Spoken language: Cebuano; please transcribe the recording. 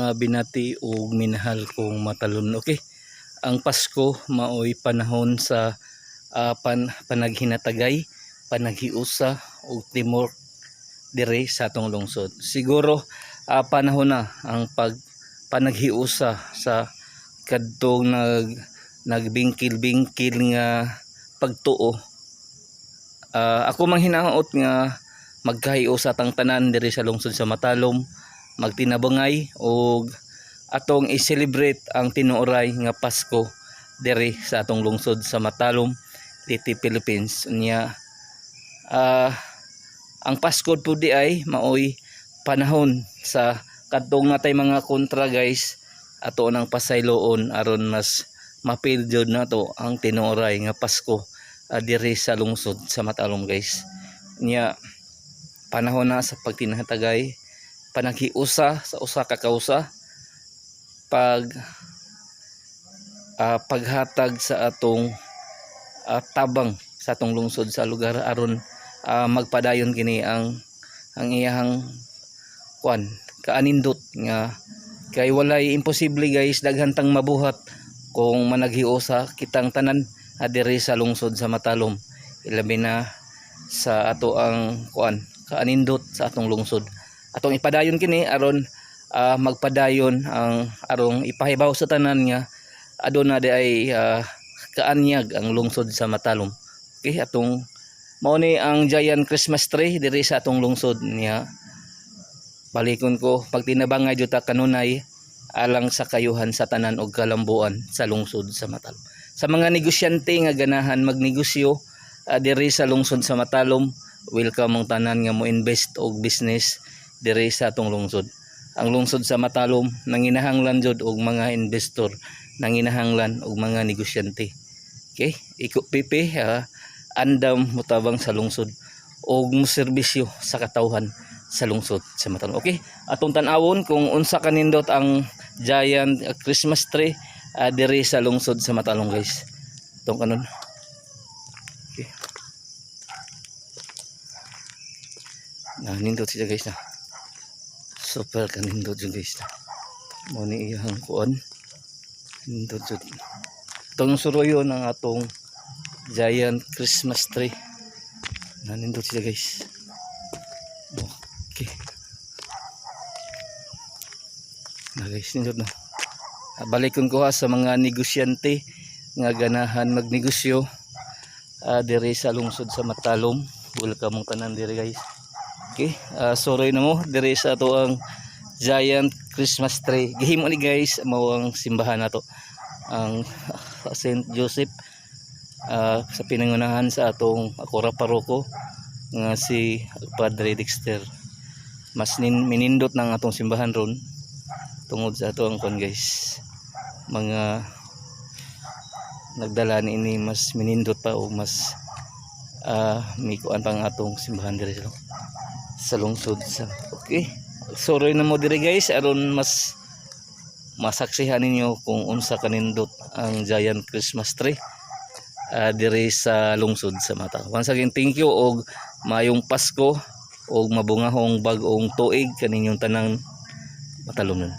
Mga binati ug minahal kong matalon. Okay. Ang Pasko maoy panahon sa panaghinatagay, panaghiusa ug teamwork dire sa atong lungsod. Siguro panahon na ang panaghiusa sa kadtong nagbingkil-bingkil nga pagtuo. Ako mang hinaot nga magkahiusa tang tanan diri sa lungsod sa Matalom, magtinabangay og atong i-celebrate ang tinuoray nga Pasko diri sa atong lungsod sa Matalom, Leyte, Philippines. Unya ang Pasko pud diay maoy panahon sa kadtong natay mga kontra, guys, ato nang pasayloon aron mas mapil jud nato ang tinuoray nga Pasko diri sa lungsod sa Matalom, guys. Nya panahon na sa pagtinahatagay, panaghiusa sa usa ka kausa, paghatag sa atong tabang sa atong lungsod, sa lugar, aron magpadayon kini ang iyahang kuan kaanindot nga kay walay imposible, guys. Daghan tang mabuhat kung managhiusa kitang tanan diri sa lungsod sa Matalom, ilabi na sa ato ang kuan kaanindot sa atong lungsod. Atong ipadayon kini aron magpadayon ang arong ipahibaw sa tanan nga aduna diay kaanyag ang lungsod sa Matalom. Okay, atong mao ni ang giant Christmas tree diri sa atong lungsod niya. Balikon ko, pagtinabangay jud ta kanunay alang sa kayuhan sa tanan og kalambuan sa lungsod sa Matalom. Sa mga negosyante nga ganahan magnegosyo diri sa lungsod sa Matalom, welcome ang tanan nga mo invest og business diri sa atong lungsod. Ang lungsod sa Matalom nanginahanglan jud og mga investor, nanginahanglan og mga negosyante. Okay, iko pipi andam motabang sa lungsod og moserbisyo sa katawhan sa lungsod sa Matalom. Okay, atong tan-awon kung unsa kanindot ang giant Christmas tree diri sa lungsod sa Matalom, guys. Atong kanon. Okay. Na nindot siya, guys, na. Super kanindot jud, guys, na. Mao ni iyang kuan. Nindot jud. Itong suroyon ang atong giant Christmas tree. Nanindot siya, guys. Okay. Na guys, nindot na. Balikon ko ha sa mga negosyante nga ganahan magnegosyo diri sa lungsod sa Matalom. Welcome mong tanan diri, guys. Okay, suroy na mo diri sa ato ang giant Christmas tree. Gihimo ni, guys, mao ang simbahan nato. Ang St. Joseph sa pinangunahan sa atong Akora Paroko nga si Padre Dexter. Mas minindot ng atong simbahan ron tungod sa ato ang kon, guys. Mga nagdala ni ini mas minindot pa o mas may kuan pa ang atong simbahan diri sa lungsod sa. Okay, suroy na mo diri, guys, aron mas masaksihan ninyo kung unsa kanindot ang giant Christmas tree diri sa lungsod sa Mata. Once again, thank you og maayong Pasko og mabungahong bag-ong tuig kaninyong tanang matalomnon.